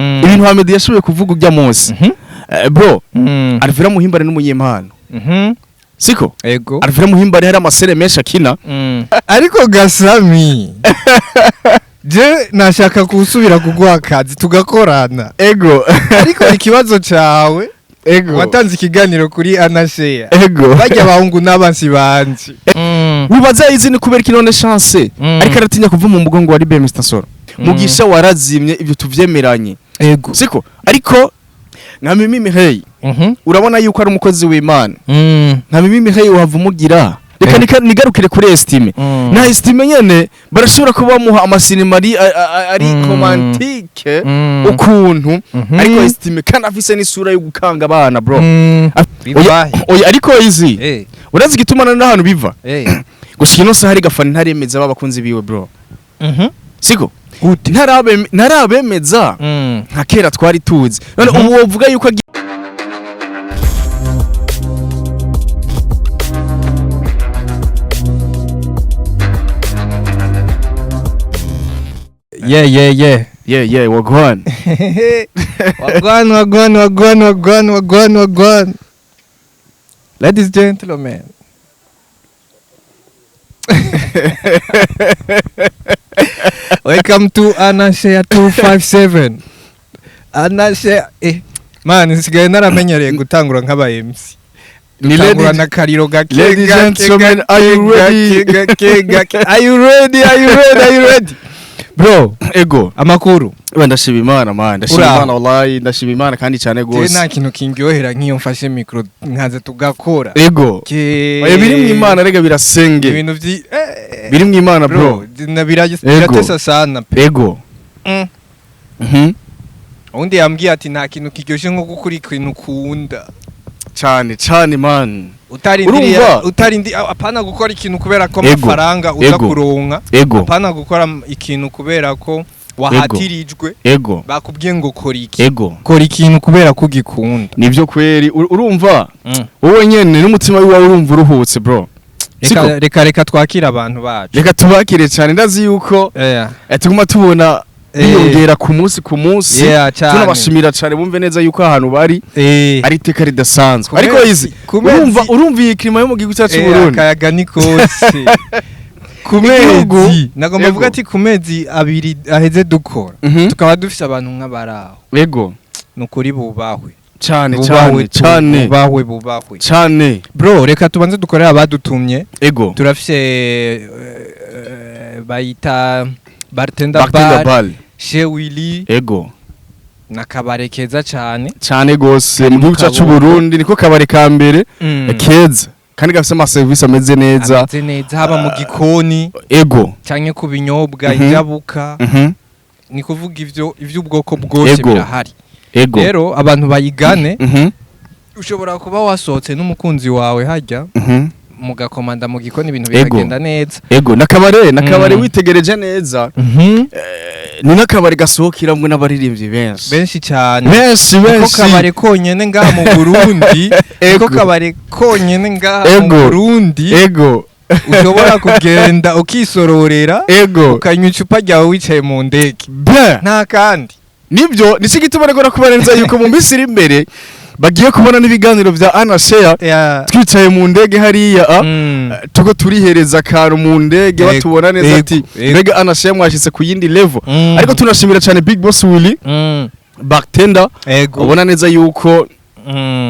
Ibintu Hamedi yashoboye kuvuga ujya munsi. Bro, Alvera Muhimbare n'umunyempano. Siko? Ego. Alvera Muhimbare hari amasere menshi akina. Ariko Gasami, je nashaka gusubira kuguha akazi tugakorana. Ego. Ariko ikibazo cawe, Ego. watanze ikiganiro kuri Anashare. Ego. Bajya abahungu n'abansi banje. Wibaza izi ni kubera iki none Chance ariko aratinya kuva mu mugongo wa Libe Mr Soro. Mugisha warazimye, ibyo tuvyemeranye. Ego. Siko? Ariko nka Mimi Mihey, urabona yuko ari umukozi w'Imana. Nka Mimi Mihey uhava umugira. Reka nigarukire kuri Estime. Na Estime nyene barashobora kuba bamuha amasinema ari romantique ukuntu, ariko Estime kandi afise n'isura yo gukanga abana, bro. Oya, oya, ariko izi urazi igituma n'ahantu biva gushika ino saha ari gafana ntaremeza b'abakunzi biwe, bro. Siko? Gute? Ntarabemeza nka kera twari tuzi. None ubu wovuga yuko Yeah. Yeah, wagwan. Wagwan, wagwan, wagwan, wagwan, wagwan, wagwan. Ladies, gentlemen. Welcome to Anashare 257. Anashare, man, nsigaye naramenyereye gutangura nk'aba MC. Ni Gutangura lady na kariro gake Ladies gake gentlemen, gake are you ready? gake gake gake. Are you ready? Are you ready? Are you ready? Bro, Ego. amakuru. We, ndashima Imana, man, ndashima Uraho. Imana, wallahi ndashima Imana kandi cyane Je gose. nta kintu kindyohera nk'iyo mfashe micro nkaza tugakora. Ego. Oya, biri mu Imana rega, birasenge. Ibintu vyi Biri mu Imana, bro. Bro, na biratesa sana pe. Ego. Undi yambwiye ati nta kintu kiryoshe nko gukora ikintu ukunda. Cyane cyane, man. Utarindiriye, Urumva? utarindi, apana gukora ikintu kubera ko Ego. amafaranga uza Ego. kuronka. Ego. Apana gukora ikintu kubera ko wahatirijwe, Ego. bakubwiye ngo kora iki. Ego. Kora ikintu kubera ko ugikunda. Nivyo kweri. Urumva wowe nyene n'umutima wiwawe urumva uruhutse, bro. Siko? Reka twakire abantu bacu. Reka tubakire cyane, ndazi yuko tuguma tubona biyongera ku munsi ku munsi. Yeah, cyane. Tunabashimira cyane, bumve neza yuko ahantu bari ari iteka ridasanzwe. Ku Ariko izi ku mezi- urumva iyi climat yo mu gihugu cyacu Burundi. Akayaga ni kose ku Igihugu- mezi nagomba Ego. kuvuga ati ku mezi 2 aheze dukora, tukaba dufise abantu nk'abaraho. Ego. Ni ukuri bubahwe. Cyane. Bubahwe Cyane tu, cyane. bubahwe, bubahwe. Cyane. Bro, reka tubanze dukorere abadutumye. Ego. Turafise bayita Bartender Bartender Bar, Bar. Chez Willy. Ego. Nakabare keza cyane. Cyane gose, mu gihugu cyacu Kabondo. Burundi niko kabari ka mbere keza kandi gafise ama service ameze neza. Ameze neza, haba mu gikoni Ego. canke ku binyobwa, injabuka, ni kuvuga ivyo ivy'ubwoko bwose Ego. birahari. Ego. Rero abantu bayigane. Ushobora kuba wasohotse n'umukunzi wawe hajya, mugakomanda mu gikoni, ibintu Ego. bikagenda neza. Ego, nakabare witegereje neza, ni n'akabare gasohokeramwe n'abaririmbyi benshi. Benshi cyane. Benshi. Niko Benshi. kabare konyene ngaha mu Burundi, niko Ego. kabare konyene ngaha mu Ego. Burundi Ego. ushobora kugenda ukisororera, Ego. ukanywa icupa ryawe wicaye mu ndege. Bien. Nta kandi. Nibyo, nicyo gituma rero kuba neza yuko mu minsi iri imbere bagiye kubona n'ibiganiro bya Anna Share twicaye mu ndege hariya, tuko turihereza akantu mu ndege, Ego, batubona neza ego, ati ego. mbega Anna Share mwashitse ku yindi level. Ariko tunashimira cyane Big Boss Willy Bartender, Ego. ubona neza yuko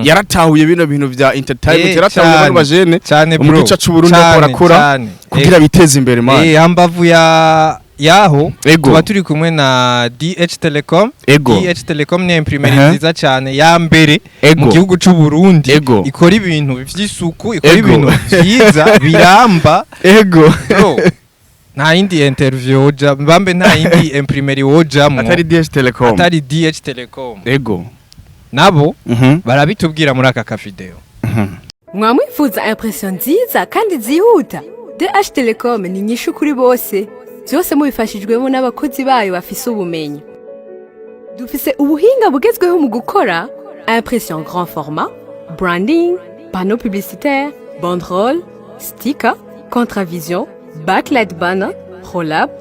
yaratahuye bino bintu vya entertainment, yaratahuye Cyane. bano bajene Cyane, mu bro. gice c'Uburundi Cyane, akora cyane. kugira biteze imbere, man. Hambavu ya yaho, Ego. tuba turi kumwe na DH Telecom. Ego. DH Telecom ni imprimerie nziza cyane ya mbere Ego. mu gihugu c'u Burundi, Ego. ikora ibintu vy'isuku, ikora Ego. ibintu vyiza biramba. Ego. Bro, nta yindi interview woja bambe, nta yindi imprimerie wojamwo Atari DH Telecom. atari DH Telecom. Ego. Nabo barabitubwira muri aka kavideo. Mwamwifuza impression nziza kandi zihuta? DH Telecom ni inyishu kuri bose, byose mubifashijwemo n'abakozi bayo bafise ubumenyi. Dufise ubuhinga bugezweho mu gukora impression grand format, branding, panneau publicitaire, banderole, sticker, contravision, backlight banner, roll-up,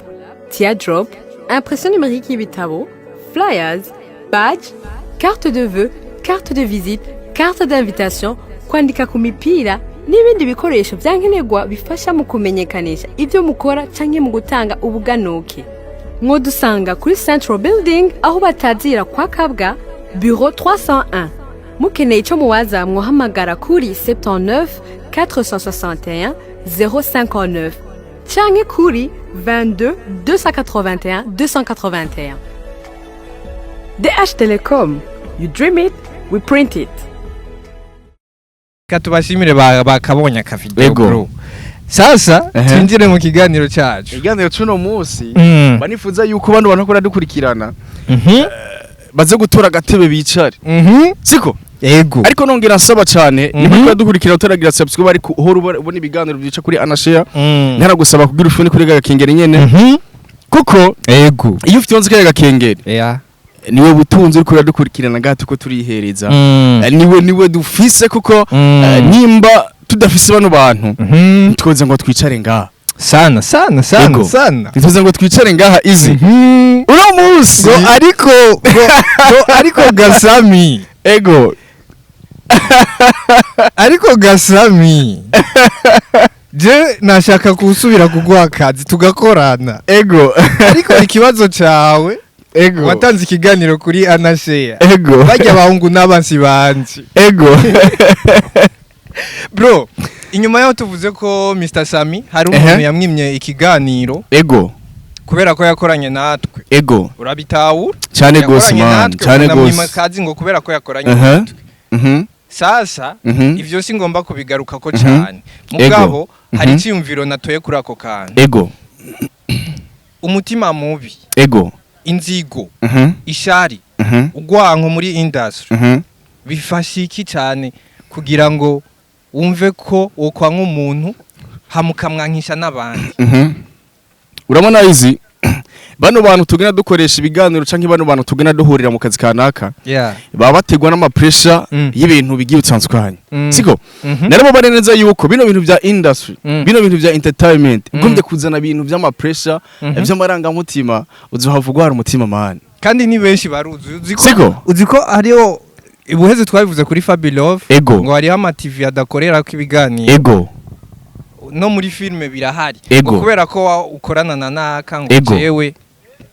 teardrop, impression numérique y'ibitabo, flyers. Badge, carte de vœux, carte de visite, carte d'invitation, kwandika ku mipira n'ibindi bikoresho vyankenerwa bifasha mu kumenyekanisha ivyo mukora canke mu gutanga ubuganuke. Mwodusanga kuri Central Building, aho batazira kwa Kabwa, bureau 301. Mukeneye ico muwaza, mwohamagara kuri 79 461 059 canke kuri 22 281 281. DH Telecom, you dream it, we print it. Ka tubashimire bakabonye akavideo. Ego. Bro, sasa twinjire mu kiganiro cyacu. Ikiganiro c'uno munsi, banifuza yuko bano bantu bakora dukurikirana baze gutora agatebe bicare, siko? Ego. Ariko nongera nsaba cyane, niba dukurikira utaragira subscribe ariko uhora ubona ibiganiro byica kuri Anashare, ntaragusaba kugira ufune kuri gakengeri nyene, kuko iyo ufite kuri gakengeri, niwe butunzi uriko uradukurikirana gato ko turihereza. Niwe dufise, kuko nimba tudafise bano bantu, ntitwoze ngo twicare ngaha. Sana sana sana. Ego. Sana. Ntituze ngo twicare ngaha izi uno munsi. Ngo ariko Gasami, Ego. ariko Gasami, je nashaka gusubira kuguha akazi tugakorana. Ego. Ariko ikibazo cawe, Ego. watanze ikiganiro kuri Anashare, Ego. bajya abahungu n'abansi banje. Ego. Bro, inyuma yaho tuvuze ko Mr Sami hari umuntu yamwimye ikiganiro Ego. kubera ko yakoranye natwe. Ego. Urabitahura? Cyane gose. Yakoranye Man, natwe, cyane unamwima gose. akazi ngo kubera ko yakoranye natwe. Sasa ivyo si ngomba kubigarukako cyane, mugabo hari icyiyumviro natoye kuri ako kantu. Ego. Umutima mubi, inzigo, ishari, urwanko muri industry bifasha iki cyane kugira ngo wumve ko wokwanka umuntu hamukamwankisha n'abandi? Urabona izi bano bantu tugenda dukoresha ibiganiro canke bano bantu tugenda duhurira mu kazi kanaka, baba bategwa n'amapressure y'ibintu bigiye bitandukanye, siko? Narabo bari neza yuko bino bintu bya industry, bino bintu bya entertainment, ugombye kuzana ibintu by'amapressure, by'amarangamutima, uzohava ugwara umutima, man. Kandi ni benshi baruzi, uzi ko Siko? uzi ko hariho ubuheze twabivuze kuri Fabi Love, Ego. ngo hariho ama TV adakorera ko ibiganiro. Ego. No muri filme birahari. Ego. Ngo kubera ko ukorana na naka, ngo Ego. jewe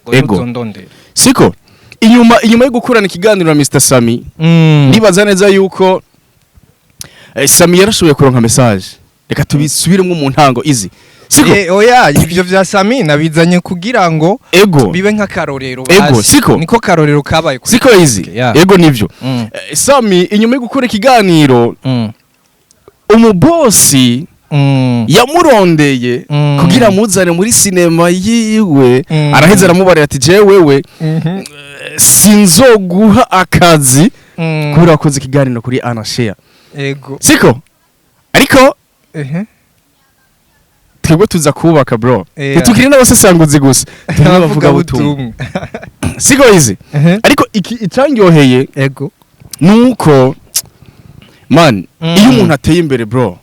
ngo Ego. ntuzondondere. Siko inyuma yo gukorana ikiganiro na Mr Sami, ndibaza neza yuko Sami yarashoboye kuronka message. Reka tubisubiremo mu ntango izi, siko? Oya, ivyo vya Sami nabizanye kugira ngo Ego. bibe nk'akarorero Ego, basi. siko? Niko karorero kabaye kuri Siko izi? Yeah. Ego, nivyo. Sami inyuma yo gukora ikiganiro, umubosi yamurondeye kugira amuzane muri sinema yiwe. Araheza aramubarira ati: "Jewe wewe sinzoguha akazi kubera wakoze ikiganiro kuri Anashare." Ego. Siko? Ariko twebwe tuza kubaka, bro. Ntitukiri n'abasesanguzi gusa, turi n'abavugabutumwa, siko izi? Ariko iki icangyoheye nuko, man, iyo umuntu ateye imbere, bro,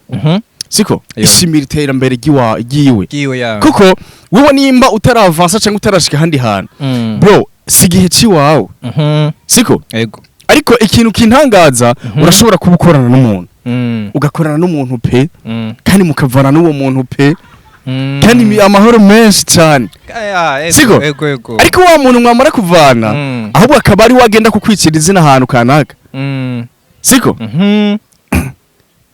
siko? Ishimira iterambere ryiwe. Giwe ya. Kuko wewe nimba utaravansa cyangwa utarashika ahandi hantu, bro, si igihe ciwawe, siko? Ego. Ariko ikintu kintangaza, urashobora kuba ukorana n'umuntu, ugakorana n'umuntu pe, kandi mukavana n'uwo muntu pe, kandi amahoro menshi cyane. Aya, ego. Siko? Ego. Ariko wa muntu mwamara kuvana, ahubwo akaba ari wagenda kukwicira izina ahantu kanaka, siko?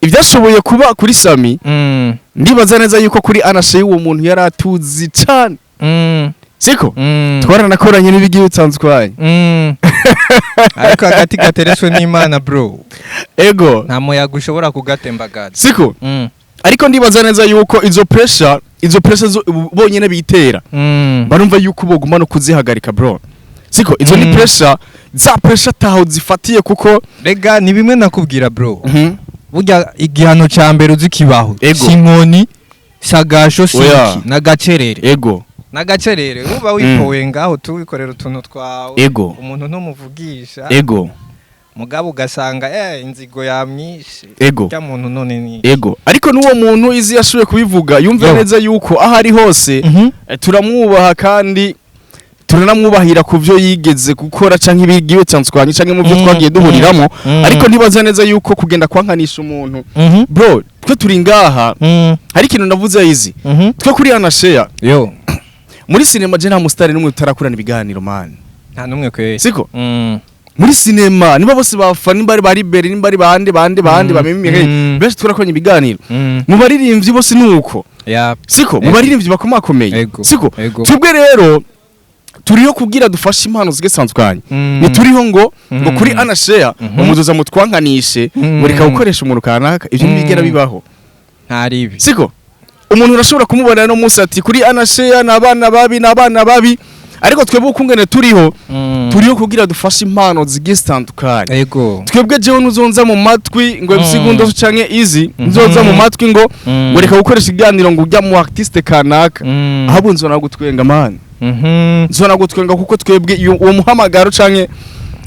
Ibyashoboye kuba kuri Sami, ndibaza neza yuko kuri Anashe uwo muntu yari atuzi cyane, siko? Twaranakoranye n'ibigiye bitandukanye. Ariko agati gateretswe n'Imana, bro, Ego. nta muyaga ushobora kugatembagaza. Siko? Ariko ndibaza neza yuko izo pressure zo bonyene bitera, barumva yuko boguma no kuzihagarika, bro, siko? Izo ni pressure za pressure taho zifatiye, kuko Rega ni bimwe nakubwira, bro, burya igihano ca mbere uzi kibaho, Ego. si inkoni, sagasho, Oya. siki nagacerere. Ego. Nagacerere uba wipowe ngaho tuwikorera utuntu twawe, Ego. umuntu ntumuvugisha, Ego. mugabo ugasanga inzigo yamwishe. Ego. Rya muntu none ni Ego, ariko n'uwo muntu izi yashoboye kubivuga, yumve Yo. neza yuko aho ari hose, turamwubaha kandi Turanamwubahira ku byo yigeze gukora canke ibigiwe bitandukanye canke mu byo twagiye duhuriramo, ariko ntibaza neza yuko kugenda kwankanisha umuntu, bro, twe turi ngaha. Hari ikintu navuze izi, twe kuri Anashare Yo. muri sinema, je nta musitari n'umwe tutarakurana ibiganiro, man. Nta numwe kwe. Siko? Mm. Muri sinema niba bose bafa, nimba ari bari bere, nimba ari bande bande bande, bamimi, benshi turakoranye ibiganiro. Mu baririmbyi bose nuko, siko? Mu baririmbyi bakomakomeye, siko? Ego. Twebwe rero turiho kubwira dufashe impano zigisanzwe, ntituriho ngo kuri Anashare umuzoza mutwankanishe, ngo reka gukoresha umuntu kanaka. Ibyo ntibigera bibaho. Ntaribi. Siko? Umuntu urashobora kumubona no munsi ati kuri Anashare ni abana babi, ni abana babi, ariko twebwe ukungene turiho, turiho kugira dufashe impano zigiye zitandukanye. Twebwe jewe ntuzonza mu matwi ngo MC Gundo canke Easy, nzoza mu matwi ngo ngo reka gukoresha ikiganiro ngo ujya mu artiste kanaka, ahubwo nzona gutwenga, man. Nzona gutwenga kuko twebwe uwo muhamagaro canke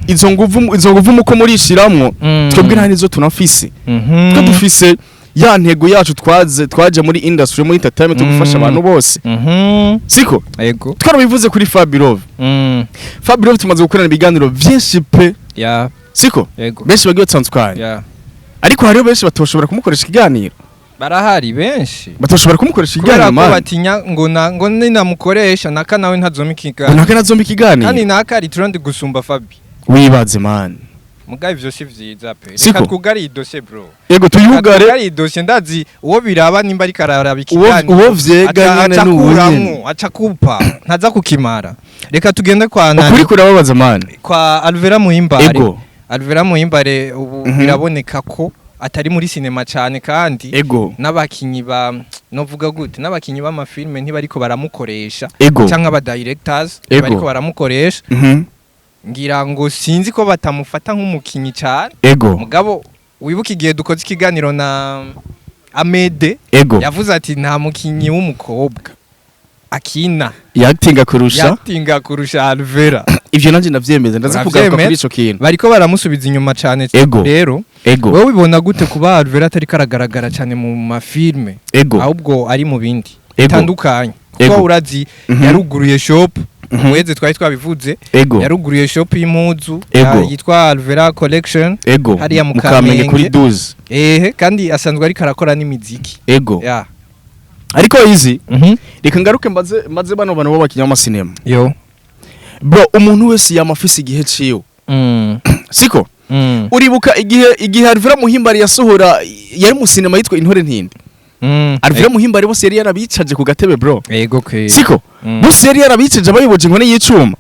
izo nguvu muko murishiramwo, twebwe nta nizo tunafise. Twe dufise ya ntego yacu, twaze twaje muri industry, muri entertainment, gufasha abantu bose, siko? Ego. Twarabivuze kuri Fabirov. Fabirov tumaze gukorana ibiganiro vyinshi pe, siko? Ego. Benshi bagiye batandukanye, ariko hariho benshi batoshobora kumukoresha ikiganiro. Barahari benshi. Batoshobora kumukoresha Kubera ikiganiro, ko man. batinya ngo na ngo ninamukoresha naka nawe ntazoma ikiganiro. Naka nazomba ikiganiro. Kandi naka ari trend gusumba Fabi. Wibaze, man. Mugabe ivyo si vyiza pe. Siko? Reka twugare iyi dossier, bro. Yego, Reka tuyugare. twugare iyi dossier, ndazi uwo biraba nimba ariko araraba ikiganiro. Uwo vyega nyene Aca ni uwo nyene. akuramwo, aca kupa, ntaza kukimara. Reka tugende kwa Ukuri nani, kurababaza, man. kwa Alvera Muhimbare. Alvera Muhimbare ubu biraboneka ko atari muri sinema cyane, kandi n'abakinyi ba, novuga gute, n'abakinyi b'amafilme ntibariko baramukoresha, canke aba directors ntibariko baramukoresha. Ngira ngo sinzi ko batamufata nk'umukinyi cyane. Mugabo wibuka igihe dukoze ikiganiro na Amede, yavuze ati nta mukinyi w'umukobwa akina yatinga kurusha yatinga kurusha Alvera. Ivyo nanje ndavyemeza, ndaza kugaruka Uravyemeza? kuri ico kintu. Bariko baramusubiza inyuma cyane. Rero wowe ubibona gute kuba Alvera atari karagaragara cyane mu mafilme, ahubwo ari mu bindi bitandukanye? Kuko urazi yaruguruye shop, umuheze twari twabivuze, yaruguruye shop y'impuzu yitwa Alvera Collection hariya mu mu Kamenge kuri Kamenge. 12. Ehe, kandi asanzwe ariko arakora n'imiziki. Ya. Ariko izi, reka ngaruke mbaze bano bantu b'abakinnyi b'amasinema. Yo. Bro, umuntu wese yama afise igihe ciwe, siko? Uribuka igihe Alvera Muhimbari yasohora, yari mu sinema yitwa Intore Ntindi? Alvera Muhimbari bose yari yarabicaje ku gatebe, bro. Ego kwe. Siko? Bose yari yarabicaje, abayoboje inkoni y'icuma,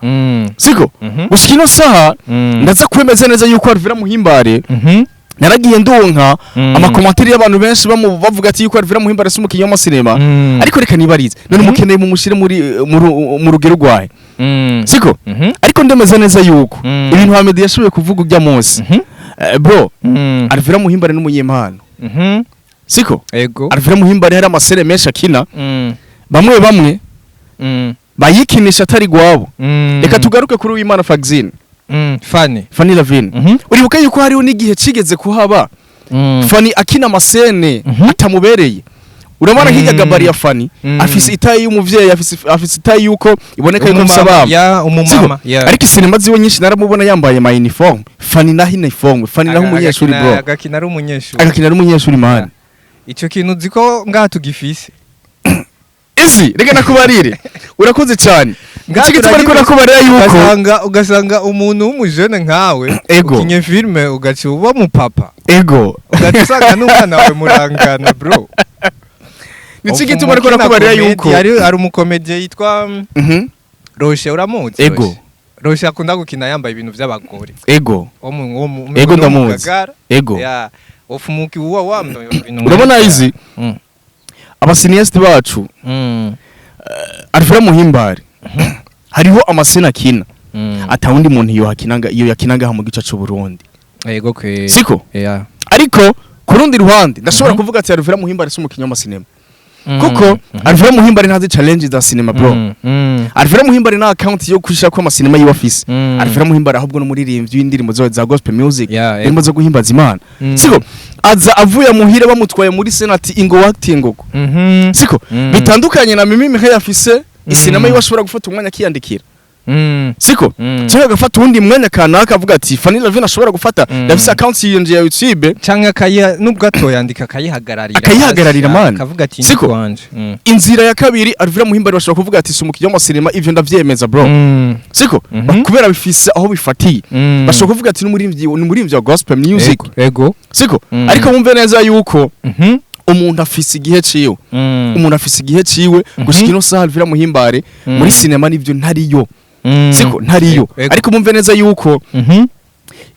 siko? Gushika ino saha, ndaza kwemeza neza yuko Alvera Muhimbare, naragiye ndonka ama commentaires y'abantu benshi bavuga ati yuko Alvera Muhimbare si umukinnyi w'amasinema. Ariko reka nibarize none, mukeneye mumushire muri mu rugero rwahe, siko? Ariko ndemeza neza yuko ibintu Hamid yashoboye kuvuga ujya munsi, bro, Alvera Muhimbare n'umunyempano, siko? Ego. Alvera Muhimbare hari ama scènes menshi akina, bamwe bamwe bayikinisha atari gwabo. Reka tugaruke kuri Uwimana Fagzine. Fani. Fanny Lavine. Uribuka yuko hariho n'igihe cigeze kuhaba Fanny akina ama scènes atamubereye? Urabona nk'irya gabari ya Fanny, afise itayi y'umuvyeyi, afise itayi yuko iboneka yuko afise Umumama, abana. ya umumama, ya. Ariko isinema ziwe nyinshi naramubona yambaye ama uniforme. Fanny naho uniforme, Fanny naho umunyeshuri, bro. Agakina ari umunyeshuri. Agakina ari umunyeshuri, man. Ico kintu uzi ko ngaha tugifise. Isi reka nakubarire, urakoze cyane. Ngaha Iki gituma ariko turagize- nakubarira yuko ugasanga umuntu w'umujene nkawe ukinye filime ugaca uba mu papa, ugaca usanga n'umwana wawe murangana, bro. Niki gituma ariko nakubarira yuko hari umukomediye yitwa Roche, uramuzi? Ego. Roche. Roche akunda gukina yambaye ibintu by'abagore. Wo mu Ego, wo mu ndamuzi. Gagara. Ya, ofumuki uwa wambaye ibintu Urabona izi aba cinéastes bacu, Alfred Muhimbare hariho ama scènes akina atawundi muntu iyo hakinaga, iyo yakinaga mu gice c'u Burundi. Ego kwe. Siko? Ya. Ariko ku rundi ruhande ndashobora kuvuga ati Alfred Muhimbare si umukinnyi w'amasinema, kuko Alfred Muhimbare ntazi challenge za cinema, bro. Alfred Muhimbare nta account yo kushira ko amasinema yiwe afise. Alfred Muhimbare ahubwo n'umuririmbyi w'indirimbo za gospel music, indirimbo zo guhimbaza Imana, siko? Aza avuye muhira bamutwaye muri senati ingo acting uko, siko? Bitandukanye na Mimi Mireille afise isinema yiwe ashobora gufata umwanya akiyandikira. Siko? Cyangwa agafata uwundi mwanya kanaka, avuga ati Fanny Lavine ashobora gufata, ndafise account yiyonje ya YouTube. Canke akayiha, nubwo atoyandika, akayihagararira. Akayihagararira, man. Akavuga ati Siko? ni kwanje. Inzira ya kabiri, Alvira Muhimbare bashobora kuvuga ati si umukinnyi w'amasinema, ivyo ndavyemeza, bro. Siko? Kubera bifise aho bifatiye. Bashobora kuvuga ati n'umuririmbyi wa gospel music. Ego. Siko? Ariko wumve neza yuko umuntu afise igihe ciwe. Umuntu afise igihe ciwe. Gushika ino saha, Alvira Muhimbare muri sinema nivyo ntariyo. Siko? Ntariyo. Ego. Ariko mumve neza yuko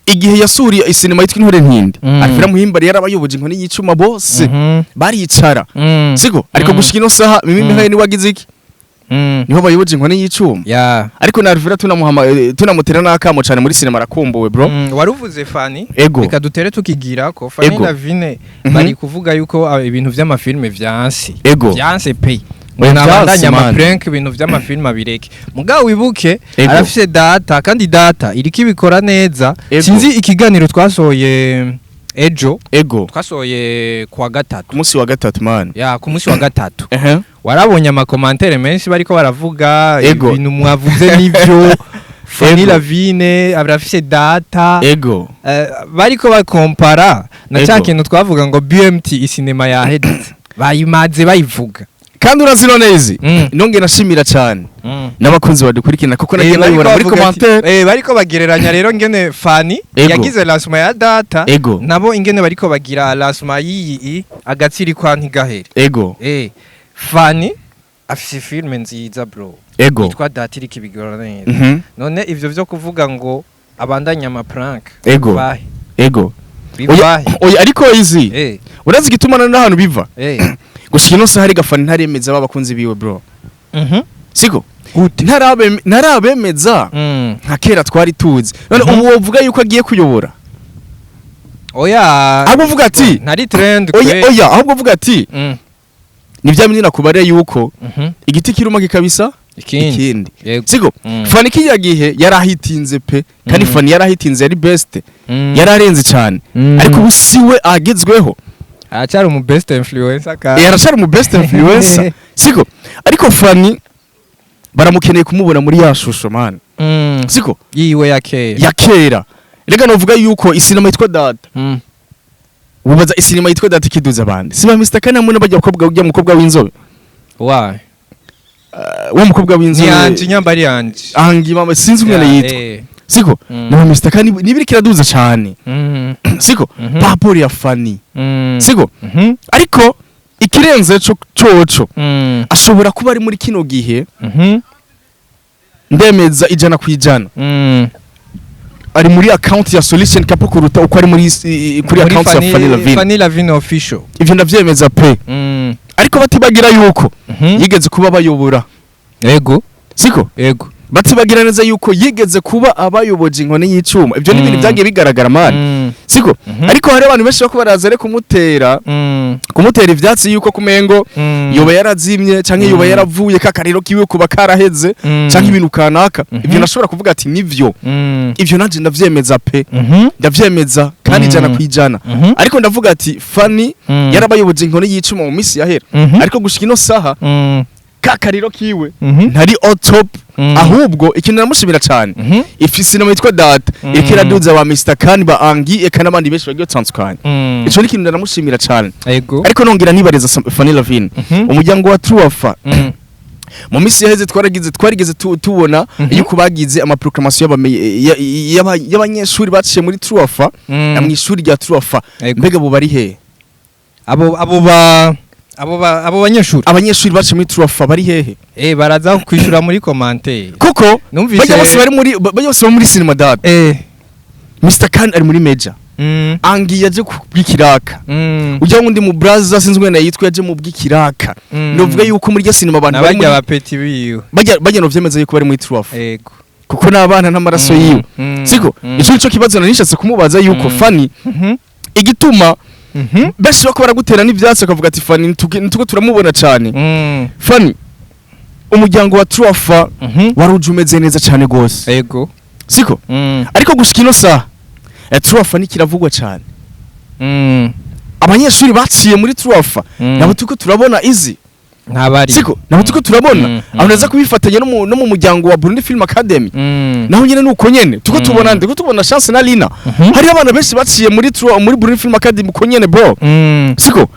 igihe yasuriye isinema yitwa Intore Ntindi, Alvira Muhimbare yarabayoboje inkoni y'icuma bose, baricara. Siko? Ariko gushika ino saha, Mimi Mihaye ni wagize iki? Niho bayoboje inkoni y'icuma. Ariko na Alvira tunamutera n'akamo cyane, muri sinema arakumbuwe, bro. Waruvuze Fanny. Ego. Reka dutere tukigira ko Fanny Ego. Lavine bari kuvuga yuko ibintu vy'amafilme vyanse. Ego. Vyanse pe. Oya, Nabandanya vyanse, man. amaprank, ibintu vy'amafilme abireke. Mugabo wibuke Ego. arafise data, kandi data iriko ibikora neza. Ego. Sinzi ikiganiro twasohoye ejo, Ego. twasohoye kuwa gatatu. Ku munsi wa gatatu, man. Ya, ku munsi wa gatatu. Ehe. Warabonye amacommentaires menshi bariko baravuga Ego. ibintu mwavuze nivyo, Fanny Ego. Lavine arafise data. Ego. Bariko bakompara na cya Ego. kintu twavuga ngo BMT isinema yaheditse, bayimaze bayivuga. Kandi urazi none izi, nongeye nashimira cyane n'abakunzi badukurikirana, kuko nagiye Bariko nabibona muri bavuga ati- commentaire. Bariko bagereranya rero ngene Fanny Ego. yagize lancement ya data, Ego. nabo ingene bariko bagira lancement y'iyi agatsiri kwa ntigahere. Ego. Fanny afise filme nziza, bro, Ego. yitwa data, iriko ibigora neza. None ivyo vyo kuvuga ngo abandanye ama prank Ego. bivahe? Ego. Oya, Bivahe? oya, ariko izi, urazi igituma n'ahantu biva? Gushika ino saha hari gafani ntaremeza b'abakunzi biwe, bro. Siko? Gute? Ntarabemeza nka kera twari tuzi. None ubu wovuga yuko agiye kuyobora? Oya. Ahubwo uvuga ati ntari trend oya. kwe. Oya, ahubwo uvuga ati ni bya bindi nakubariye yuko igiti kiruma kikabisa ikindi. Ikindi. Yego. Siko? Fani kijya gihe yarahitinze pe, kandi Fani yarahitinze, yari best, yararenze cyane. Ariko ubu siwe agezweho. Aracyari umu best influencer kandi. Yarashari mu best influencer, siko? Ariko Fani baramukeneye kumubona muri ya shusho, man. Siko? Yiwe ya kera. Ya kera. Rega novuga yuko isinema yitwa data, ubaza isinema yitwa data ikiduza abandi siba Mr Kanamwe n'abajya bakobwa, ujya mukobwa w'inzobe. Why? Wa mukobwa Ni w'inzobe. Anji, nyamba ari Anji. Angi mama, sinzi umwana Ya, yitwa. Siko? Na Mr Kani nibiri kiraduza cyane. Siko? Papori ya Fani. Siko? Ariko ikirenze co coco, ashobora kuba ari muri kino gihe, ndemeza 100%, ari muri account ya Solution Couple kuruta uko ari muri kuri Muri account ya Fanny Lavine. Fanny Lavine official. Ivyo ndavyemeza pe. Ariko batibagira yuko yigeze kuba bayobora. Ego. Siko? Ego. Batibagira neza yuko yigeze kuba abayoboje inkoni y'icuma. Ivyo ni ibintu byagiye bigaragara, man. Siko? Ariko hari abantu benshi bako baraza rero kumutera kumutera ivyatsi yuko kumengo yoba yarazimye canke yoba yaravuye kakariro kiwe kuba karaheze canke ibintu kanaka. Ivyo nashobora kuvuga ati nivyo. Ivyo nanje ndavyemeza pe. Ndavyemeza kandi 100%. Ariko ndavuga ati Fanny yarabayoboje inkoni y'icuma mu misi yahera. Ariko gushika ino saha, kakariro kiwe ntari on top. Ahubwo ikintu namushimira cyane, ifise sinema yitwa data, iriko iraduza ba Mr Khan, ba Angi, eka n'abandi benshi bagiye batandukanye. Ico ni ikintu ndanamushimira cyane. Ego. Ariko nongera nibariza Fanny Lavine, umuryango wa Truafa, mu minsi yaheze twarigeze tubona yuko bagize amaproclamation y'abanyeshuri baciye muri Truafa, mu ishuri rya Truafa. Ego. Mbega bo bari hehe? Abo banyeshuri? Abanyeshuri baciye muri Truafa bari hehe? Baraza kwishura muri commentaire. Kuko Numvise bajya bose bari muri cinema data. Mr Khan ari muri Major. Angi yaje kubw'ikiraka. Ujya wundi mu braza, sinzi umwana yitwa, yaje mu bw'ikiraka. Novuga yuko muri rya cinema abantu bari nabajya muri ba petit biwe. Bajya no vyemeza yuko bari muri Truafa, Ego. kuko n'abana n'amaraso yiwe. Siko? Ico nico kibazo nanishatse kumubaza yuko Fanny, igituma benshi bako baragutera n'ivyatsi bakavuga ati Fanny nituko turamubona cyane. Fanny, umuryango wa Truafa wari uje umeze neza cyane gose. Ego. Siko? Ariko gushika ino saha, Truafa ntikiravugwa cyane. Abanyeshuri baciye muri Truafa nabo turiko turabona izi. Ntabari. Siko nabo tuko turabona aho naza kubifatanya no mu muryango wa Burundi Film Academy. Naho nyene nuko nyene tuko tubona, ndiko tubona Chance na Lina. Hari abana benshi baciye muri Burundi Film Academy uko nyene, bro. Siko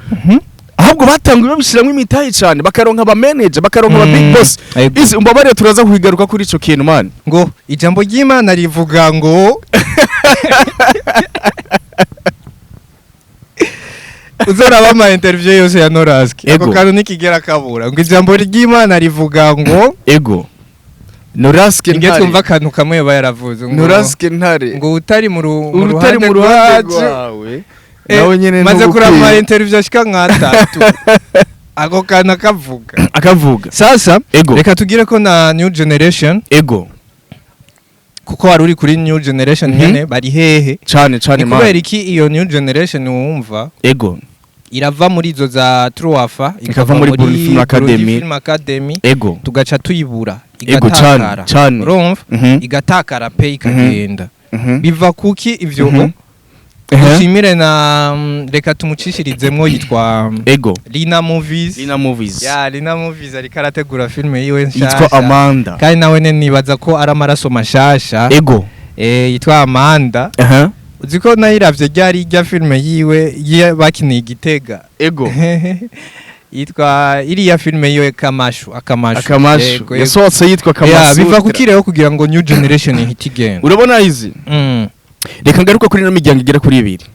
ahubwo batanguye babishiramwo imitahe cyane, bakaronka aba manager, bakaronka aba big boss. Izi umbabarire, turaza kubigaruka kuri ico kintu, man. Ngo ijambo ry'Imana rivuga ngo uzoraba ama interview yose ya Noraski, ako kantu nikigera kabura, ngo ijambo ry'Imana rivuga ngo. Ego, Noraske Inge Ntare. Twumva akantu kamwe yaba yaravuze ngo Noraske Ntare. Ngo utari mu Urutari ruhande mu ruhande rwacu. rwawe nawe nyene Maze kuraba ama ntugukwiye. interview ashika nk'atatu, ako kantu akavuga. Akavuga. Sasa Ego. reka tugire ko na new generation, kuko wari uri kuri new generation nyene, bari hehe? Cane cane. Ni Man. kubera iki iyo new generation wumva irava muri izo za Truafa, Ikava muri Burundi Film Academy. Burundi Film Academy, tugaca tuyibura, Ego, cane, igatakara? cane. Urumva, igatakara pe, ikagenda. Biva kuki ivyo? Dushimire na reka tumucishirizemwo, yitwa Lina Movies. Lina Movies. Ya Lina Movies ariko arategura filme yiwe nshasha Yitwa Amanda. kandi nawe ne nibaza ko ari amaraso mashasha. Yitwa Amanda. Uzi ko nayiravye ryari irya filme yiwe bakiniye Igitega. Yitwa iriya filme yiwe Kamashu, Akamashu. Akamashu. Yego, yego. Yasohotse yitwa Ya, Kamasutra. biva kuki rero kugira ngo new generation ihite igenda? Urabona izi, reka ngaruka kuri ino miryango igera kuri ibiri,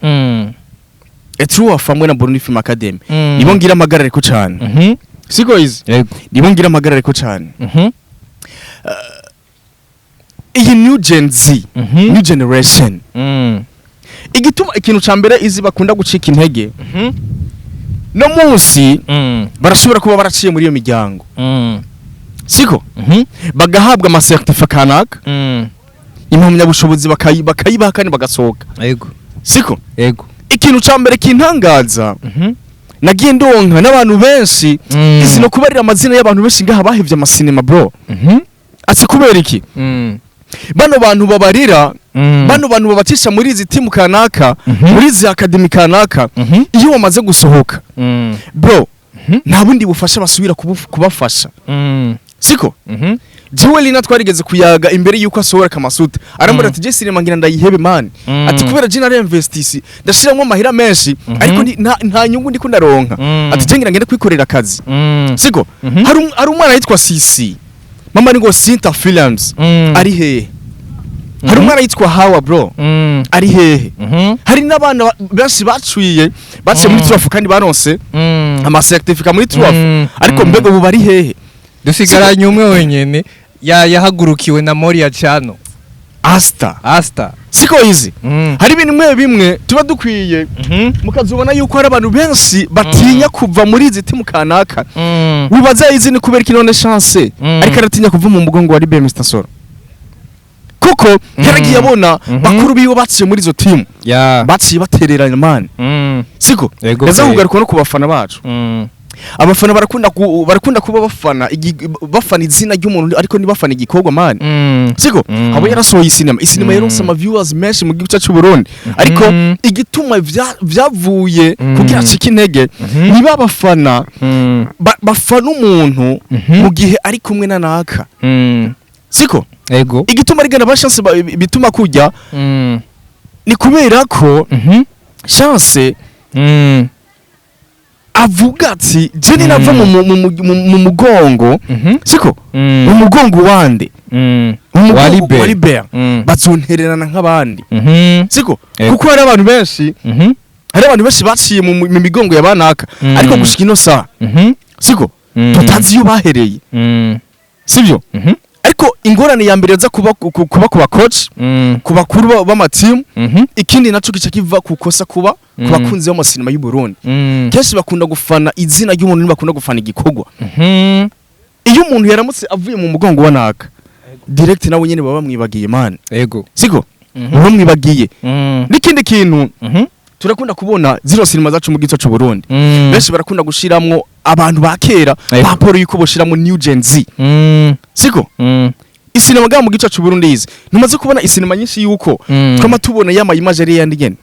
Etruaf hamwe na Burundi Film Academy. Nibo ngira amagarariko cane. Siko izi? Yego. Nibo ngira amagarariko cane. Iyi new Gen Z, new generation, igituma ikintu ca mbere izi bakunda gucika intege, no munsi barashobora kuba baraciye muri iyo miryango, siko, bagahabwa ama certificat kanaka, impamyabushobozi, bakayibaha kandi bagasohoka. Siko? Yego. Ikintu ca mbere kintangaza, nagiye ndonka n'abantu benshi, izi no kubarira amazina y'abantu benshi ngaha bahevye amasinema, bro. Ati kubera iki? Bano bantu babarira, bano bantu babacisha muri izi timu kanaka, muri izi academy kanaka, iyo bamaze gusohoka, bro, nta bundi bufasha basubira kubafasha. Siko? Jewe Lina twarigeze kuyaga imbere yuko asohora Kamasuta, arambwira ati: "Je sinema ngira ndayihebe, man." Ati: "Kubera je nari investisi, ndashiramwo amahera menshi, ariko nta nyungu ndiko ndaronka." Ati: "Je ngira ngende kwikorera akazi." Siko? Hari umwana yitwa Sisi, mama ni ngo Sinta Films, ari hehe? Hari umwana yitwa Hawa, bro, ari hehe? Hari n'abana benshi baciye muri Truff kandi baronse ama certificat muri Truff, ariko mbega ubu bari hehe? Dusigaranye umwe wenyene yahagurukiwe na Moria Chano. Asta. Asta. Siko izi? Hari ibintu bimwe bimwe tuba dukwiye, mukazubona yuko hari abantu benshi batinya kuva muri izi timu kanaka. Wibaza izi ni kubera iki none Chance ariko aratinya kuva mu mugongo wa Libe Mr Soro? Kuko yaragiye abona bakuru biwe baciye muri izo timu, baciye batereranya, man. Siko? Yaza kugaruka no ku bafana bacu. Abafana barakunda kuba bafana bafana izina ry'umuntu, ariko ntibafana igikorwa, man. Siko? Abo yarasohoye isinema, isinema yaronse ama viewers menshi mu gihugu cyacu Burundi, ariko igituma vyavuye kugira acike intege, niba abafana bafana umuntu mu gihe ari kumwe na naka. Siko? Ego. Igituma rigana ba Chance bituma kujya ni kubera ko Chance avuga ati: "Je ninava mu mugongo, siko, mu mugongo wande, mu Wa mugongo Liber. wa Liber, bazontererana nk'abandi." Siko? Ego. Kuko hari abantu benshi, hari abantu benshi baciye mu migongo ya banaka, ariko gushika ino saha, siko, tutazi iyo bahereye. Sibyo? Ariko ingorane ya mbere yaza kuba ku ba coach, ku bakuru b'amatimu. Ikindi naco gica kiva ku kosa kuba ku bakunzi b'amasinema y'u Burundi. Kenshi bakunda gufana izina ry'umuntu, ntibakunda gufana igikorwa. Iyo umuntu yaramutse avuye mu mugongo wa naka direct, nawe nyene baba bamwibagiye, man. Siko? Baba bamwibagiye. N'ikindi kintu, turakunda kubona zino sinema zacu mu gice c'u Burundi, benshi barakunda gushiramwo abantu ba kera, baporo yuko boshiramwo new Gen Z. Siko? Isinema ngaha mu gice c'u Burundi, izi ntumaze kubona isinema nyinshi yuko twama tubona yama image ari yandi nyene?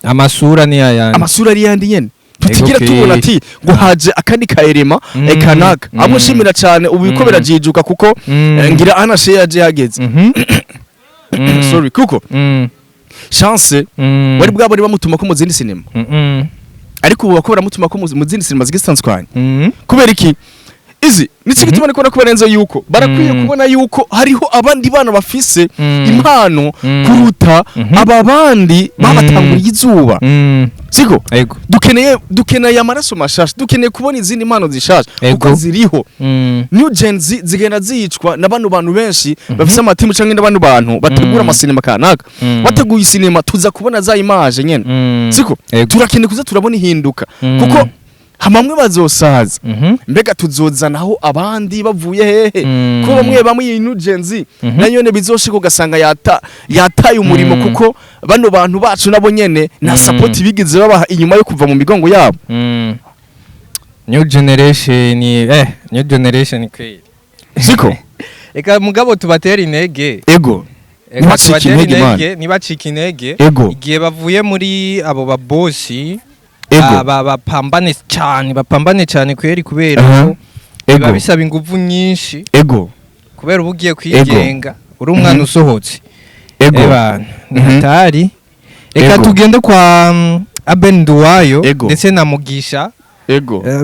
Amasura ni ayandi. Amasura ari yandi nyene. Tutigira tubona ati ngo haje akandi kaerema kanaka. Amushimira cyane ubu biko birajijuka kuko ngira anashe yaje yageze. Sorry, kuko Chance wari bwabari bamutuma ko mu zindi sinema, ariko ubu bako baramutuma ko mu zindi sinema zigisanzwe. Kubera iki? Izi nico gituma niko nakubarenza yuko barakwiye kubona yuko hariho abandi bana bafise impano kuruta aba bandi babatanguriye izuba. Siko? Ego. Dukeneye amaraso mashasha, dukeneye kubona izindi mpano zishasha kuko ziriho. New Gen Z zigenda zicwa na bano bantu benshi bafise amatimu canke n'abandi bantu bategura amasinema kanaka. Bateguye isinema, tuza kubona za image nyene. Siko? Ego. Turakeneye kuza turabona ihinduka kuko hamamwe bazosaza. Mbega tuzozanaho abandi bavuye hehe? Ko bamwe bamwe iyi New Gen Z nayo nyene bizoshika ugasanga yataye umurimo kuko bano bantu bacu nabo nyene nta support bigeze babaha inyuma yo kuva mu migongo yabo. New generation, new generation kweli. Siko? Eka mugabo tubatera intege. Ego. Eka Ntibacike tubatera intege, man. intege, ntibacike intege. Ego. Igihe bavuye muri abo babosi Ego. bapambane cyane, bapambane cyane kweri, kubera ko biba bisaba ingufu nyinshi, kubera uba ugiye kwigenga uri umwana usohotse. Eba ni hatari. Reka tugende kwa Abel Nduwayo ndetse na Mugisha.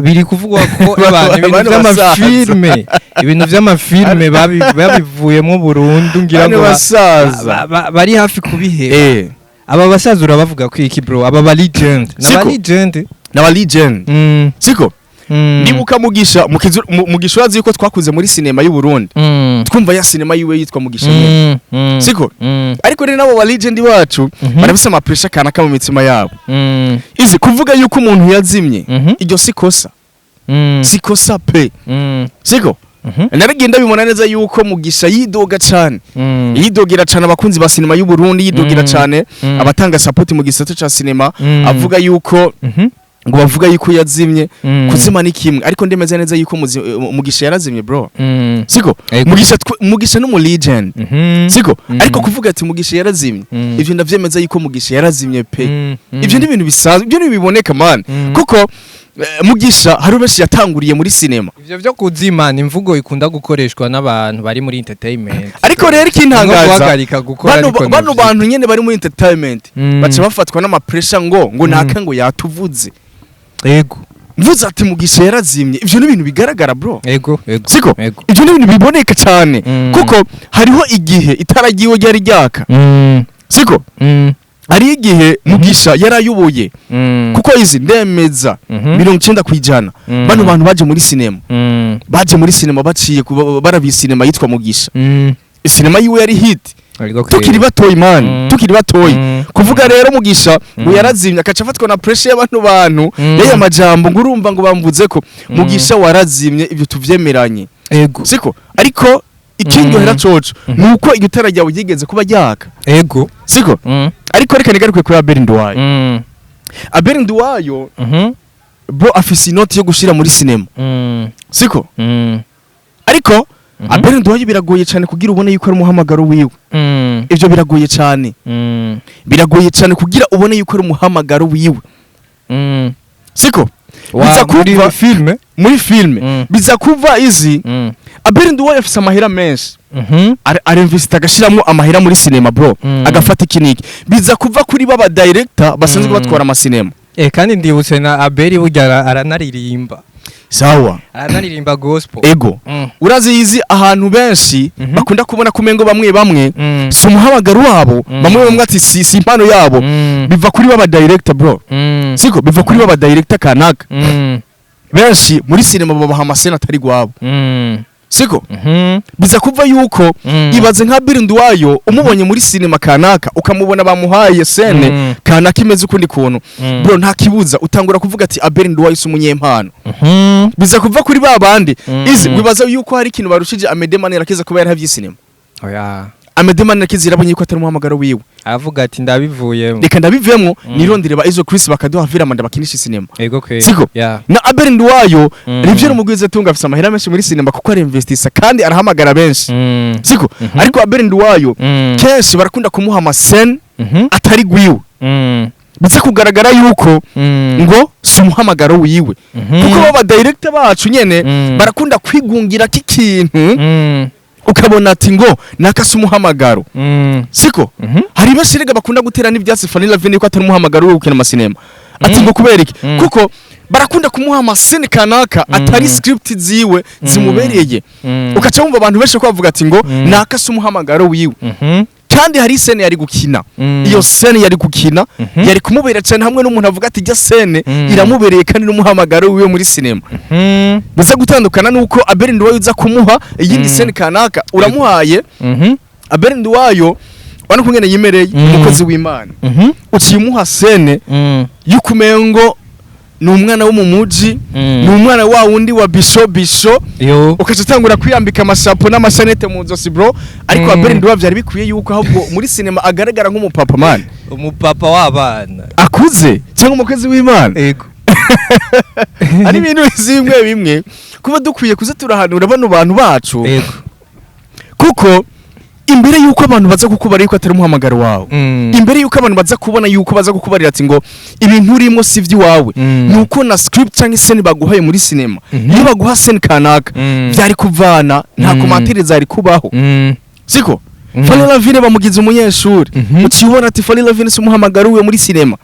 Biri kuvugwa ko ebana ibintu Bano vy'amafilme, ibintu vy'amafilme babivuyemo burundu, ngira Bano ngo basaza. bari hafi kubiheba. Aba basaza urabavuga ko iki, bro? Aba ba legend Siko. n'aba legend. N'aba legend. Siko? Ndibuka Mugisha Mugisha, urazi yuko twakuze muri sinema y'u Burundi twumva ya sinema yiwe yitwa Mugisha nyene. Siko? Ariko rero nabo ba legend bacu barafise ama pressure kanaka mu mitima yabo. Izi kuvuga yuko umuntu yazimye, iryo si kosa. Si kosa pe. Siko? Naragenda bibona neza yuko Mugisha yidoga cane, yidogera cane abakunzi ba sinema y'u Burundi, yidogera cane abatanga support mu gisata ca sinema, avuga yuko ngo bavuga yuko yazimye. Kuzima ni kimwe, ariko ndemeza neza yuko Mugisha yarazimye, bro. Siko? Ego. Mugisha n'umu legend. Siko? Ariko kuvuga ati Mugisha yarazimye, ivyo ndavyemeza yuko Mugisha yarazimye pe. Ivyo ni ibintu bisanzwe, ibyo ni biboneka, man, kuko Mugisha hari benshi yatanguriye muri sinema. Ivyo vyo kuzima ni imvugo ikunda gukoreshwa n'abantu bari muri entertainment. Ariko rero Nko ikintangaza, guhagarika gukora, bano ariko bano ntivyo. bantu nyene bari muri entertainment baca bafatwa n'ama pressure ngo naka ngo yatuvuze. Mvuze ati Mugisha yarazimye, ivyo ni ibintu bigaragara, bro. Ego, ego. Siko? Ego. Ivyo ni ibintu biboneka cyane kuko hariho igihe itara ryiwe ryari ryaka. Siko? Hariho igihe Mugisha yarayoboye kuko izi ndemeza 90% bano bantu baje muri sinema, baje muri sinema baciye barabiye sinema yitwa Mugisha. Sinema yiwe yari hit Ariko tukiri batoyi, man. Tukiri batoyi. Kuvuga rero Mugisha ngo yarazimye, akaca afatwa na pressure y'abantu bantu yaya majambo ngo urumva ngo bamvuze ko Mugisha warazimye, ibyo tuvyemeranye. Siko? Ariko ikindyohera coco nuko iryo tara ryawe ryigeze kuba ryaka. Siko? Ariko reka nigaruke kuri Abel Nduwayo. Abel Nduwayo, bro, afise inoti yo gushira muri sinema. Siko? Ariko Abel Nduwayo biragoye cyane kugira ubone yuko ari umuhamagaro wiwe. Ivyo biragoye cyane. Biragoye cyane kugira ubone yuko ari umuhamagaro wiwe. Siko? Wa Biza muri kuva filme. Muri filme. Biza kuva izi Abel Nduwayo afise amahera menshi. Arinvesita agashiramwo amahera muri sinema, bro. Agafata iki niki. Biza kuva kuri baba director basanzwe batwara amasinema. Kandi ndibutse na Abeli burya aranaririmba. Sawa. Aranaririmba gospel. Ego. Urazi izi ahantu benshi bakunda kubona kumengo bamwe bamwe si umuhamagaro wabo, bamwe bamwe ati si impano yabo. Biva kuri baba director, bro. Siko? Biva kuri baba director kanaka. Benshi muri sinema babaha amasena atari gwabo. Siko? Biza kuva yuko ibaze nka Abel Nduwayo, umubonye muri sinema kanaka, ukamubona bamuhaye scène kanaka imeze ukundi kuntu, bro, nta kibuza utangura kuvuga ati Abel Nduwayo si umunyempano. Biza kuva kuri ba bandi. Izi wibaza yuko hari ikintu barushije Amede Manirakiza kuba yarahavye sinema? Oya. Amede Manirakiza yarabonye yuko atari umuhamagaro wiwe. Avuga ati ndabivuyemo. Reka ndabivemwo, nirondere ba Izo Chris bakaduha viramanda bakinisha sinema. Ego kwe. Siko? Yeah. Na Abel Nduwayo, Rivière Mugwiza tunga afise amahera menshi muri sinema kuko ari investisa kandi arahamagara benshi. Siko? Ariko Abel Nduwayo kenshi barakunda kumuha amascène atari gwiwe. Biza kugaragara yuko ngo si umuhamagaro wiwe, kuko baba director bacu nyene barakunda kwigungira k'ikintu, ukabona ati ngo naka si umuhamagaro, siko? Hari benshi rega bakunda gutera n'ivyatsi Fanny Lavine ko atari umuhamagaro wo gukina amasinema, ati ngo kubera iki? Kuko barakunda kumuha ama scène kanaka atari script ziwe zimubereye, ukaca wumva abantu benshi ko bavuga ati ngo naka si umuhamagaro wiwe, kandi hari scène yari gukina. Iyo scène yari gukina yari kumubera cyane, hamwe n'umuntu avuga ati ijya scène iramubereye kandi n'umuhamagaro wiwe muri sinema. Biza gutandukana nuko Abel Nduwayo uza kumuha iyindi scène kanaka uramuhaye. Abel Nduwayo ubona ko ngene yimereye, umukozi w'Imana, uciye umuha scène y'ukumengo ni umwana wo mu muji, ni umwana wa wundi wa bisho bisho, yo ukaca utangura kwiyambika amashapo n'amashanete mu nzosi, bro. Ariko Abel Nduwayo byari bikwiye yuko ahubwo muri sinema agaragara nk'umupapa, man, umupapa w'abana akuze cyangwa umukozi w'Imana. Ego. Ari ibintu bimwe bimwe kuba dukwiye kuza turahanura bano bantu bacu, kuko imbere yuko abantu baza kukubarira yuko atari umuhamagaro wawe, imbere yuko abantu baza kubona yuko baza kukubarira ati ngo ibintu urimo si iby'iwawe, nuko na script cyangwa scène baguhaye muri sinema, iyo baguha scène kanaka, byari kuvana nta commentaire zari kubaho, siko? Fanny Lavine bamugize umunyeshuri, uciye ubona ati Fanny Lavine si umuhamagaro wiwe muri sinema.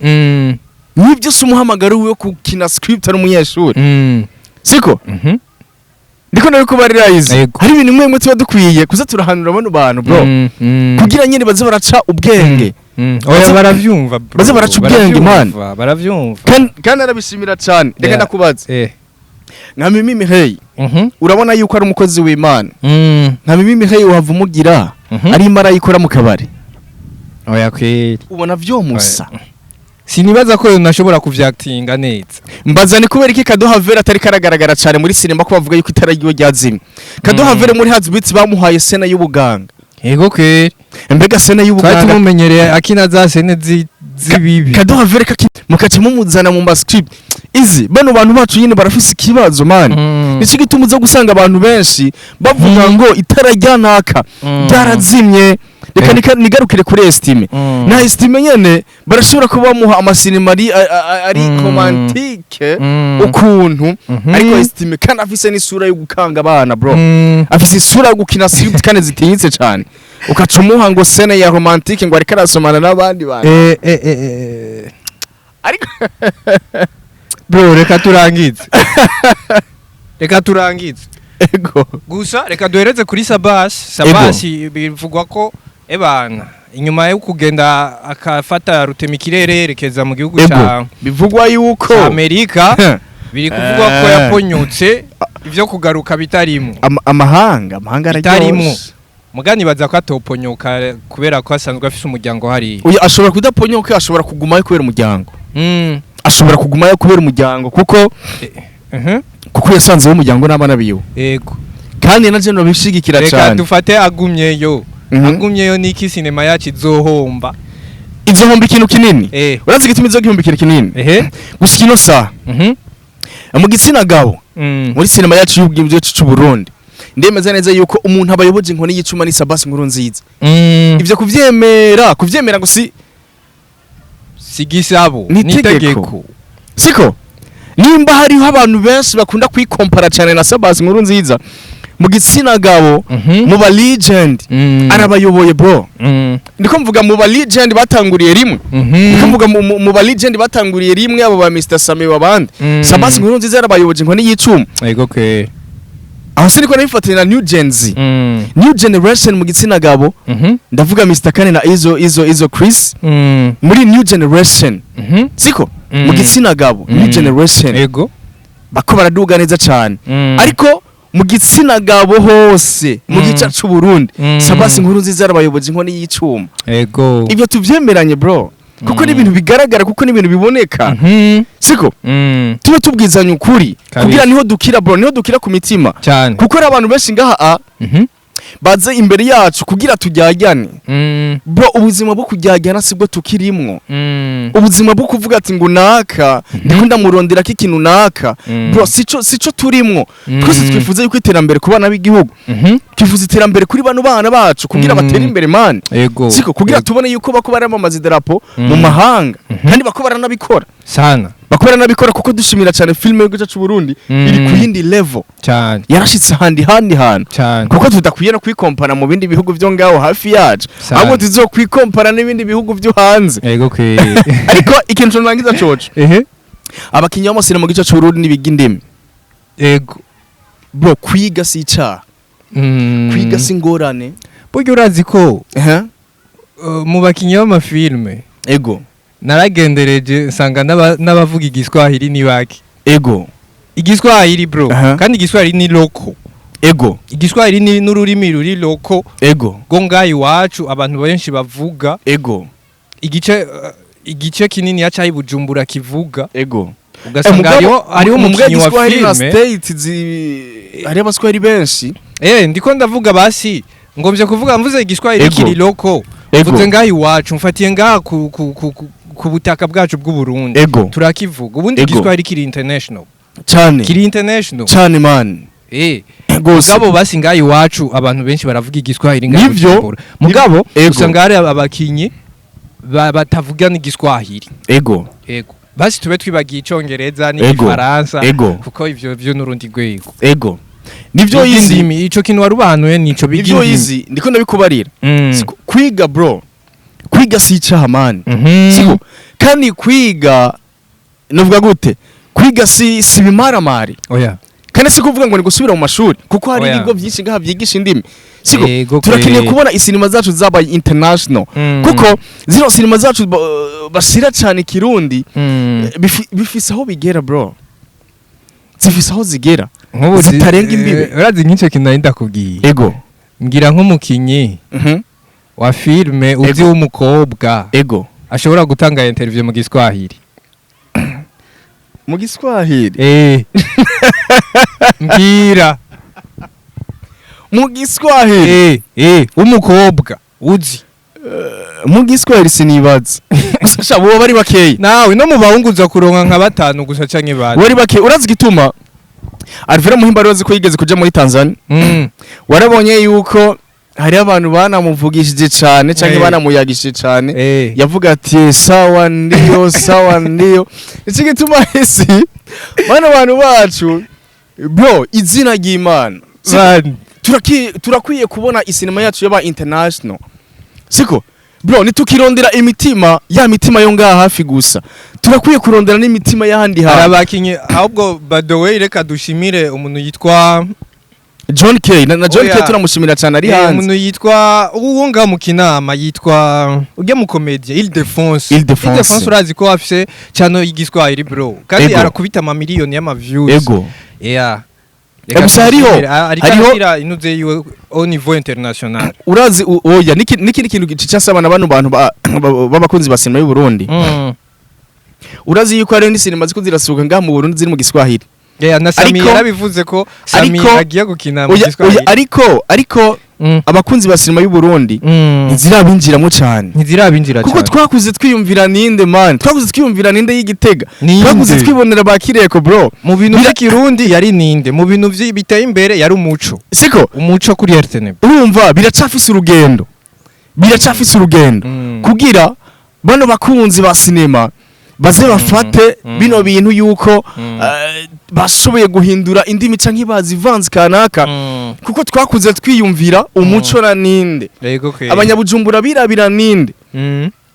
Nibyo, si umuhamagaro wiwe gukina script ari umunyeshuri, siko? Ndiko ndabikubarira izi. Yego. Hari ibintu bimwe bimwe tuba dukwiye kuza turahanura bano bantu, bro, kugira nyine baze baraca ubwenge. Oya, baravyumva, bro. Baze baraca ubwenge, man. Baravyumva, baravyumva. Kandi arabishimira cyane. Reka ndakubaza, nka Mimi Mihey, urabona yuko ari umukozi w'Imana. Nka Mimi Mihey uhava umugira arimo arayikora mu kabari? Oya kweri. Ubona vyomusa? Sinibaza ko nashobora kuvyactinga neza. Mbaza, ni kubera iki Kadoha Vera atari karagaragara cyane muri sinema, ko bavuga yuko itara ryiwe ryazimye? Kadoha Vera muri Hazbits bamuhaye scène y'ubuganga. Yego kweri. Mbega scène Twari y'ubuganga? tumumenyereye akina za scène z'ibibi. Kadoha Vera kaki mukaca mumuzana mu mascript izi. Bano bantu bacu nyine barafise ikibazo, man. Nicyo gituma uza gusanga abantu benshi bavuga ngo itara rya naka ryarazimye. Reka nigarukire kuri Estime. Na Estime nyene barashobora kuba bamuha amasinema ari romantique ukuntu, ariko Estime kandi afise n'isura yo gukanga abana, bro. Afise isura yo gukina script kandi zitinyitse cyane, ukaca umuha ngo scène ya romantique, ngo ariko arasomana n'abandi bantu. Ariko Bro, reka turangize, reka turangize. Ego. Gusa reka duhereze kuri Sabasi. Sabasi bivugwa ko ebana inyuma yo kugenda akafata rutemikirere yerekeza mu gihugu ca Bivugwa yuko ca Amerika, biri kuvugwa ko yaponyotse, ivyo kugaruka bitarimo. Amahanga Bitarimo. araryoshe. Mugani baza ko atoponyoka kubera ko asanzwe afise umuryango hariya. Oya, ashobora kudaponyoka, ashobora kugumayo kubera umuryango. Ashobora kugumayo kubera umuryango kuko kuko yasanzeho umuryango n'abana biwe. Kandi na je nobishigikira Reka cyane. dufate agumyeyo. Agumyeyo, niki sinema yacu izohomba? Izohomba ikintu kinini. Urazi igituma izohomba ikintu kinini? Gusa ino saha, mu gitsina gabo, muri sinema yacu y'ubwimvyo c'u Burundi, ndemeza neza yuko umuntu abayoboje inkoni y'icuma ni Sabasi Nkuru Nziza. Ivyo kuvyemera ngo si Sigisabo. Ni itegeko. Nitegeko. Siko nimba hariho abantu benshi bakunda kwikompara cyane na Sabasi Nkuru Nziza mu gitsina gabo, mu ba legend arabayoboye, bro. Ndiko mvuga mu ba legend batanguriye rimwe. Ndiko mvuga mu ba legend batanguriye rimwe, abo ba Mr Sami babandi. Sabasi Nkuru Nziza yarabayoboje inkoni y'icuma. Ego ke. Aho siniko nabifatanya na New Gen Z, New Generation mu gitsina gabo. Ndavuga Mr Kane na izo Chris muri New Generation, siko? Mu gitsina gabo, New Generation, bako baraduga neza cyane. Ariko mu gitsina gabo hose mu gice c'u Burundi, Sabasi Nkuru Nziza yarabayoboje inkoni y'icuma. Ibyo tuvyemeranye, bro, kuko ni ibintu bigaragara, kuko ni ibintu biboneka, siko? Tube tubwizanya ukuri. Kugira niho dukira, bro, niho dukira ku mitima. Cyane. Kuko hari abantu benshi ngaha a Baze imbere yacu kugira tujyajyane. Bro, ubuzima bwo kujyajyana sibwo tukirimwo. Ubuzima bwo kuvuga ati ngo naka ndiko ndamurondera ko ikintu naka, bro, sico turimwo. Twese twifuza yuko iterambere ku bana b'igihugu, twifuza iterambere kuri bano bana bacu kugira batere imbere, man. Siko? Kugira tubone yuko bako baramamaza idarapo mu mahanga, kandi bako baranabikora. Sana. Bako baranabikora, kuko dushimira cyane filime y'igihugu cyacu Burundi, iri ku yindi level. Yarashitse ahandi handi hantu, kuko tudakwiye no kwikompara mu bindi bihugu byo ngaho hafi yacu, ahubwo tuzokwikompara n'ibindi bihugu byo hanze. Ego kwe. Ariko ikintu nrangiza coco, abakinyi b'amasinema mu gice c'Uburundi nibiga indimi. Bro, kwiga si icaha. Kwiga si ingorane. Burya urazi ko mu bakinyi b'amafilme naragendereje nsanga n'abavuga igiswahili ni bake. Igiswahili, bro. Kandi igiswahili ni local. Igiswahili ni n'ururimi ruri local go ngaha iwacu abantu benshi bavuga. Igice kinini ya cayi Bujumbura kivuga. Ugasanga hariho umukinyi wa Giswahili na filme. state hariho abaswahili benshi. Ndiko ndavuga, basi ngomvye kuvuga, mvuze igiswahili kiri local. Mvuze ngaha iwacu, mfatiye ngaha ku butaka bwacu bw'u Burundi. Turakivuga. Ubundi igiswahili kiri international. Cyane. Kiri international. Cyane, man. Gose. Mugabo basi ngaha iwacu abantu benshi baravuga igiswahili ngaha Nivyo. Bujumbura. Mugabo usanga hari abakinyi batavuga n'igiswahili. Ego. Basi tube twibagiye icongereza n'igifaransa, kuko ivyo vyo n'urundi rwego. Ego, nivyo. Biga Yizi. indimi, ico kintu warubanuye nico, biga Nivyo. indimi. Yizi, ndiko ndabikubarira. Siko, kwiga, bro, kwiga si icaha, man. Siko? Kandi kwiga, novuga gute, kwiga si bimaramari. Oya. Kandi si kuvuga ngo ni gusubira mu mashuri, kuko hari Oya. ibigo byinshi ngaha byigisha indimi, siko? Yego. Turakeneye kubona isinema zacu zabaye international, kuko zino sinema zacu bashira cyane ikirundi, bifise aho bigera, bro, zifise aho zigera Nk'ubu zitarenga imbibe. Urazi nk'icyo kintu nari ndakubwiye, mbwira nk'umukinyi wa filme uzi w'umukobwa ashobora gutanga interview mu Giswahili. Mu Giswahili? Mbwira. Mu Giswahili? W'umukobwa uzi. Mu Giswahili sinibaza. Gusa sha, bo bari bakeyi. Nawe no mu bahungu uza kuronka nka batanu gusa canke bane. Bari bakeyi. Urazi igituma? Alvera Muhimba urazi ko yigeze kuja muri Tanzania. Warabonye yuko hari abantu banamuvugishije cane canke banamuyagishije cane. Yavuga ati sawa ndiyo, sawa ndiyo. Iki gituma isi bano bantu bacu, bro, izina ry'Imana. Bane. Turakwiye kubona isinema yacu yaba international, siko, bro? Nitukirondera imitima ya mitima yo ngaha hafi gusa, turakwiye kurondera n'imitima y'ahandi Hari hantu. abakinyi ahubwo, by the way, reka dushimire umuntu yitwa John K na John Oya. K, turamushimira cyane, ari hanze. Umuntu yitwa uwo ngaha mu Kinama, yitwa ujya mu comédien Ildefonse. Ildefonse. Ildefonse, urazi ko afise channel y'igiswahili, bro, kandi arakubita ama miliyoni y'ama views. Yeah. Gusa Tumushimire. Ariko arashyira inuze yiwe au niveau international. Urazi oya, n'ikindi kintu gica nsaba na bano bantu b'abakunzi ba sinema y'u Burundi. Urazi yuko hariho n'sinema ziko zirasuka ngaha mu Burundi ziri mu Giswahili. Yeah, na Sami yarabivuze ko Sami agiye gukina mu Oya, Giswahili. ariko abakunzi ba sinema y'u Burundi ntizirabinjiramo cyane. Ntizirabinjira Kuko cyane. twakuze twiyumvira ninde, man? Twakuze twiyumvira ninde y'Igitega? Ninde? Twakuze twibonera ba Kireko, bro. Mu bintu by'ikirundi yari ninde? Mu bintu biteye imbere yari umuco. Siko? Umuco kuri RTNB. Urumva biracafise urugendo, biracafise urugendo kugira bano bakunzi ba sinema baze bafate bino bintu yuko bashoboye guhindura indimi canke bazivanze kanaka, kuko twakuze twiyumvira umuco na ninde. Yego kwe. Abanyabujumbura birabira ninde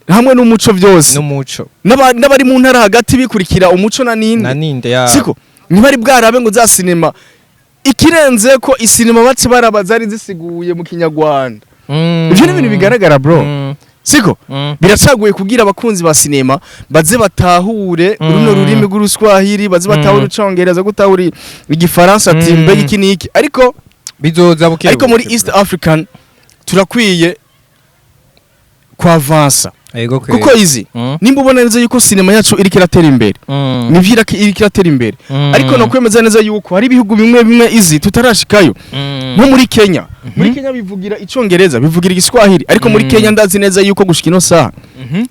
hamwe n'umuco byose. N'umuco. N'abari mu ntara hagati bikurikira umuco na ninde. Na ninde ya. Siko? Ntibari bwarabe ngo za sinema ikirenze ko isinema bace baraba zari zisiguye mu Kinyarwanda. Ivyo ni ibintu bigaragara, bro. Siko? Biracaguye kugira abakunzi ba sinema baze batahure runo rurimi rw'uruswahili, baze batahure icongereza, gutahura igifaransa, ati mbega iki niki, ariko Bizoza buke ariko muri buke, East bro. African turakwiye kwavansa. Ego kweli. Kuko izi nimba ubona neza yuko sinema yacu iriko iratera imbere, nivyo, iriko iratera imbere, ariko no kwemeza neza yuko hari ibihugu bimwe bimwe izi tutarashikayo, nko muri Kenya. Muri Kenya bivugira Icongereza, bivugira Igiswahili, ariko muri Kenya ndazi neza yuko gushika ino saha,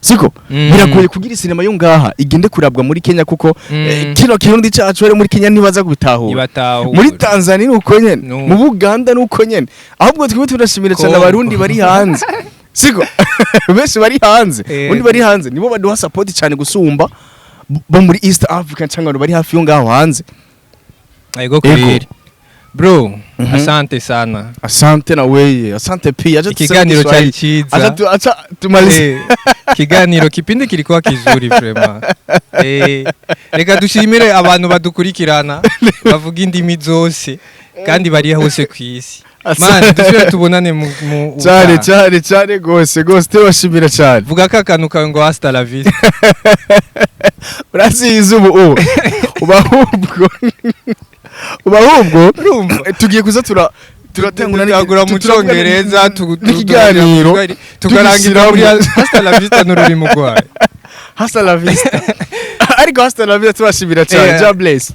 siko, biragoye kugira sinema yo ngaha igende kurabwa muri Kenya, kuko kino Kirundi cacu bari muri Kenya ntibaza kubitahura. Ntibatahura. Muri Tanzania ni uko nyene, No. mu Buganda ni uko nyene. Ahubwo twebwe turashimira cyane Congo. Abarundi bari hanze, siko, benshi bari hanze, undi bari hanze nibo baduha support cyane gusumba bo muri East Africa cyangwa abantu bari hafi yo ngaho hanze. Ego kweli, bro. Asante sana. Asante na weye, asante pia. Acha tuseme Ikiganiro cyari Kiswahili. cyiza. Acha acha tumalize. Kiganiro kipindi kilikuwa kizuri vraiment. Reka dushimire abantu badukurikirana bavuga indimi zose kandi bari hose ku isi. Man, dusubire tubonane mu Cyane. ubutaha. Cyane cyane gose gose, tubashimira cyane. Vuga ka kantu kawe ngo "Hasta la vista". Urazizi, ubu ahubwo Urumva? tugiye kuza turatangura Tutagura mu Cyongereza, n'ikiganiro tukarangiza muri tugishyiramo. "Hasta la vista" n'ururimi rwayo. Hasta la vista, ariko hasta la vista, tubashimira cyane. God bless.